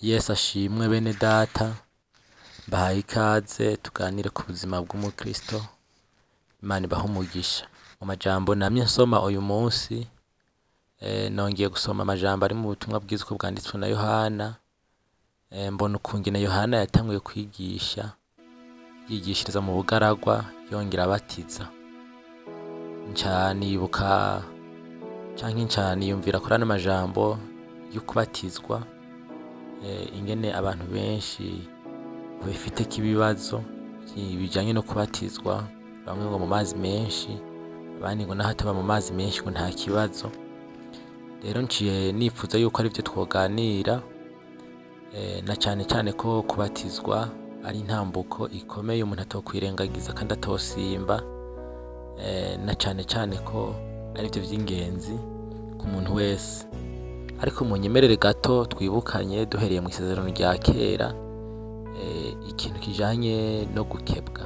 Yesu ashimwe bene data, mbahaye ikaze tuganire ku buzima bw'umukristo, Imana ibahe umugisha. Mu majambo namye nsoma uyu munsi, nongeye gusoma amajambo ari mu butumwa bwiza uko bwanditswe na Yohana, mbona ukungene Yohana yatanguye kwigisha, yigishiriza mu bugaragwa yongera abatiza. Nca nibuka canke nca niyumvira kuri ano majambo y'ukubatizwa, ingene abantu benshi babifiteko ibibazo bijanye no kubatizwa, bamwe ngo mu mazi menshi, abandi ngo naho ataba mu mazi menshi ngo nta kibazo. Rero nciye nipfuza yuko arivyo twoganira, na cane cane ko kubatizwa ari intambuko ikomeye umuntu atokwirengagiza kandi atosimba, na cane cane ko arivyo vy'ingenzi ku muntu wese. Ariko munyemerere gato twibukanye duhereye mw'isezerano rya kera, ikintu kijanye no gukebwa.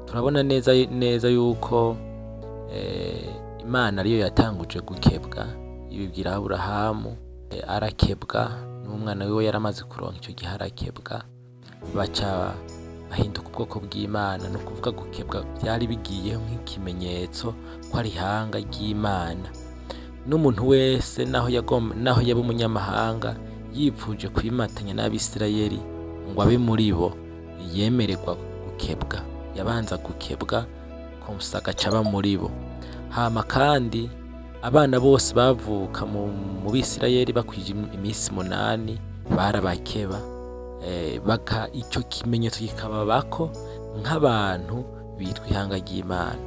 Turabona neza neza yuko Imana ariyo yatanguje gukebwa, ibibwira Aburahamu, arakebwa n'umwana wiwe yaramaze kuronka ico gihe arakebwa, baca bahinduka ubwoko bw'Imana. Ni ukuvuga gukebwa vyari bigiyeho nk'ikimenyetso ko ari ihanga ry'Imana. N'umuntu wese naho yaba umunyamahanga yipfuje kwimatanya n'Abisirayeli ngo abe muri bo, yemererwa gukebwa. Yabanza gukebwa komsa agaca aba muri bo. Hama kandi abana bose bavuka mu Bisirayeli bakwije imisi 8 barabakeba, baka ico kimenyetso kikababako nk'abantu bitwa ihanga ry'Imana.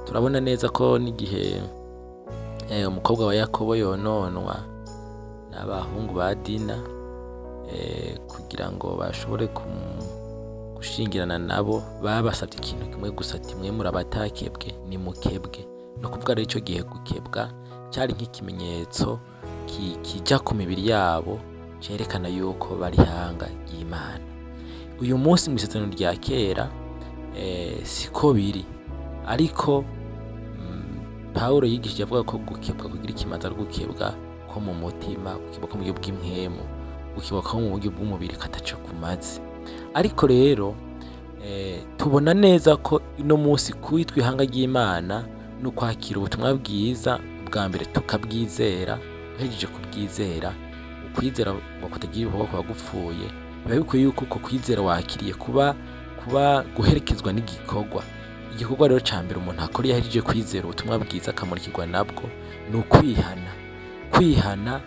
Turabona neza ko n'igihe umukobwa wa Yakobo yononwa n'abahungu ba Dina, kugira ngo bashobore gushingirana nabo, babasavye ikintu kimwe gusa, ati mwe murabatakebwe nimukebwe. No kuvuga rero ico gihe gukebwa cari nk'ikimenyetso kija ku mibiri yabo cerekana yuko bari ihanga ry'Imana. Uyu munsi mw'isezerano rya kera siko biri, ariko Pawulo yigishije avuga ko gukebwa kugira ikimazi ari gukebwa ko mu mutima, gukebwa ko mu buryo bw'impwemu, gukebwa ko mu buryo bw'umubiri kataco kumaze. Ariko rero tubona neza ko ino munsi kwitwa ihanga ry'Imana no kwakira ubutumwa bwiza bwa mbere tukabwizera, uhejeje kubwizera, ukwizera ngo kutagira ibikorwa kuba gupfuye, biba bikwiye yuko uko kwizera wakiriye kuba guherekezwa n'igikorwa. Igikorwa rero ca mbere umuntu akora iyo ahejeje kwizera ubutumwa bwiza akamurikirwa nabwo ni ukwihana. Kwihana,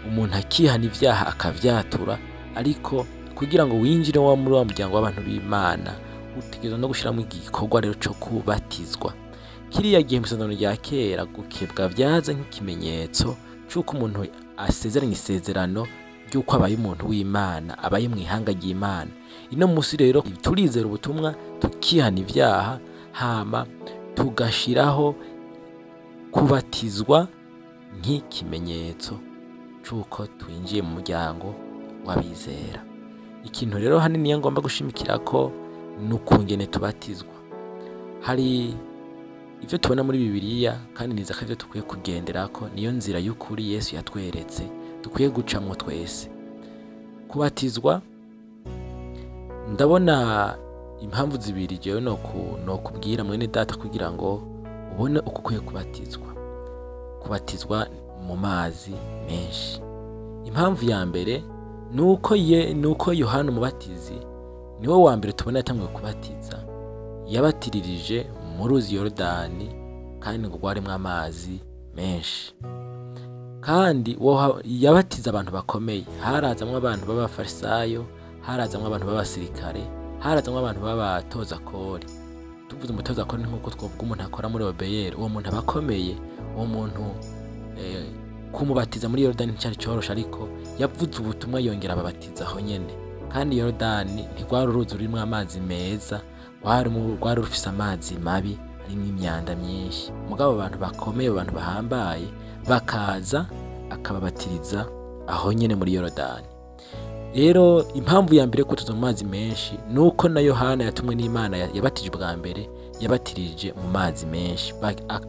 umuntu akihana ivyaha akavyatura, ariko kugira ngo winjire wa muri wa muryango w'abantu b'Imana utegerezwa no gushiramwo igikorwa rero co kubatizwa. Kiriya gihe mw'isezerano rya kera gukebwa vyaza nk'ikimenyetso c'uko umuntu asezeranye isezerano ry'uko abaye umuntu w'Imana, abaye mw'ihanga ry'Imana. Ino musi rero turizera ubutumwa, tukihana ivyaha, hama tugashiraho kubatizwa nk'ikimenyetso c'uko twinjiye mu muryango w'abizera. Ikintu rero hanini ngomba gushimikirako ni ukungene tubatizwa. Hari ivyo tubona muri Bibiliya kandi niza ko ivyo dukwiye kugenderako, niyo nzira y'ukuri Yesu yatweretse dukwiye gucamwo twese. Kubatizwa, ndabona impamvu zibiri jewe nokubwira mwene data kugira ngo ubone uko ukwiye kubatizwa. Kubatizwa mu mazi menshi. Impamvu ya mbere nuko Yohana Umubatizi niwe wa mbere tubona yatanguye kubatiza, yabatiririje mu ruzi Yorodani kandi ngo rwarimwo amazi menshi. Kandi yabatiza abantu bakomeye, harazamwo abantu b'abafarisayo, harazamwo abantu b'abasirikare, harazamwo abantu b'abatoza kori. Tuvuze umutoza kori ni nkuko twovuga umuntu akora muri OBR, uwo muntu aba akomeye, uwo muntu kumubatiza muri Yorodani nticari coroshe, ariko yavuze ubutumwa yongera ababatiza aho nyene. Kandi Yorodani ntirwari uruzi rurimwo amazi meza, rwari rufise amazi mabi arimwo imyanda myinshi. Mugabo abantu bakomeye, abantu bahambaye bakaza akababatiriza aho nyene muri Yorodani. Rero impamvu ya mbere yo kubatiza mu mazi menshi nuko na Yohana yatumwe n'Imana yabatije bwa mbere, yabatirije mu mazi menshi.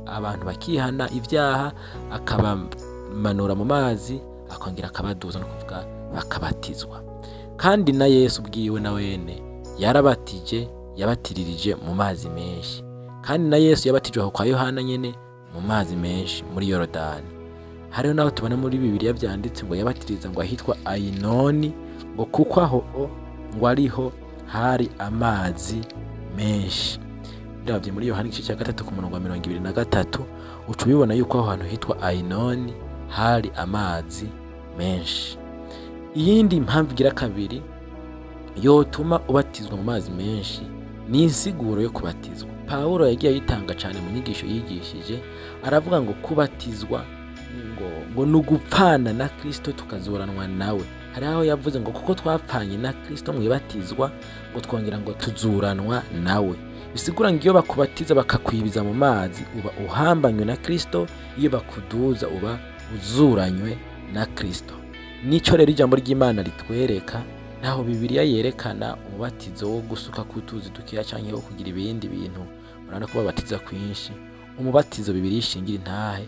Abantu bakihana ivyaha, akabamanura mu mazi, akongera akabaduza, no kuvuga bakabatizwa. Kandi na Yesu ubwiwe na wene yarabatije, yabatiririje mu mazi menshi. Kandi na Yesu yabatijwe aho kwa Yohana nyene mu mazi menshi muri Yorodani. Hariho naho tubona muri Bibiliya vyanditse ngo yabatiriza ngo ahitwa Ayinoni, ngo kuko aho ngo ariho hari amazi menshi. Ndabye muri Yohana igice cya 3 ku murongo wa 23, uca ubibona yuko aho hantu hitwa Ayinoni hari amazi menshi. Iyindi mpamvu igira kabiri yotuma ubatizwa mu mazi menshi ni insiguro yo kubatizwa. Pawulo yagiye ayitanga cyane mu nyigisho yigishije, aravuga ngo kubatizwa ngo ni ugupfana na Kristo tukazuranwa nawe. Hari aho yavuze ngo kuko twapfanye na Kristo mu ibatizwa, ngo twongera ngo tuzuranwa nawe. Bisigura ngo iyo bakubatiza bakakwibiza mu mazi uba uhambanywe na Kristo, iyo bakuduza uba uzuranywe na Kristo. Nico rero ijambo ry'Imana ritwereka, naho Bibiliya yerekana umubatizo wo gusuka kutuzi dukeya canke wo kugira ibindi bintu, murabona ko babatiza kwinshi. Umubatizo Bibiliya ishingira intahe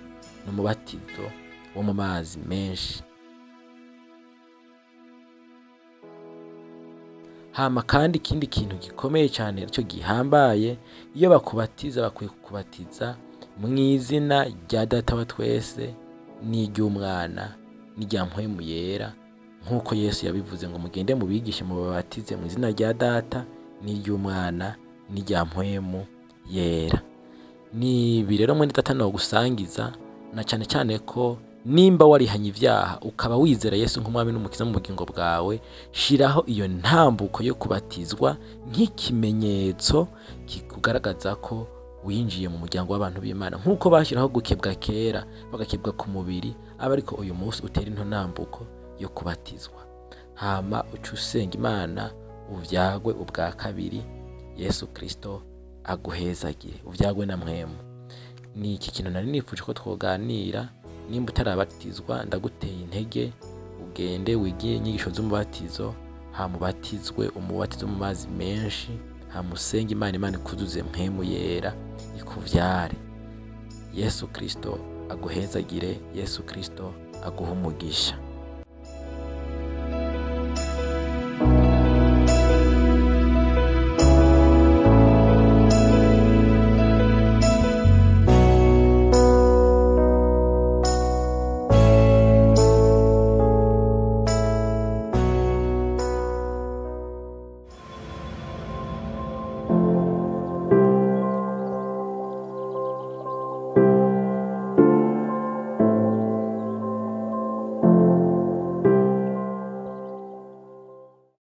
ni umubatizo wo mu mazi menshi. Hama kandi ikindi kintu gikomeye cyane cyo gihambaye, iyo bakubatiza bakwiye kukubatiza mu izina rya Data wa twese n'iry'Umwana n'irya Mpwemu Yera, nk'uko Yesu yabivuze ngo mugende mubigishe mubabatize mu izina rya Data n'iry'Umwana n'irya Mpwemu Yera. Ni ibi rero mwene Data nogusangiza, na cyane cyane ko nimba warihanye ivyaha ukaba wizera Yesu nk'umwami n'umukiza mu bugingo bwawe, shiraho iyo ntambuko yo kubatizwa nk'ikimenyetso kikugaragaza ko winjiye mu muryango w'abantu b'Imana, nk'uko bashyiraho gukebwa kera bagakebwa ku mubiri, aba ariko uyu munsi utera into ntambuko yo kubatizwa. Hama uca usenga Imana uvyagwe ubwa kabiri, Yesu Kristo aguhezagire, uvyagwe na Mpwemu. Ni iki kintu nari nifuje ko twoganira. Nimba utarabatizwa ndaguteye intege ugende wige inyigisho z'umubatizo, hama ubatizwe umubatizo mu mazi menshi, hama usenge Imana, Imana ikuzuze Mpwemu Yera ikuvyare. Yesu Kristo aguhezagire, Yesu Kristo aguhe umugisha.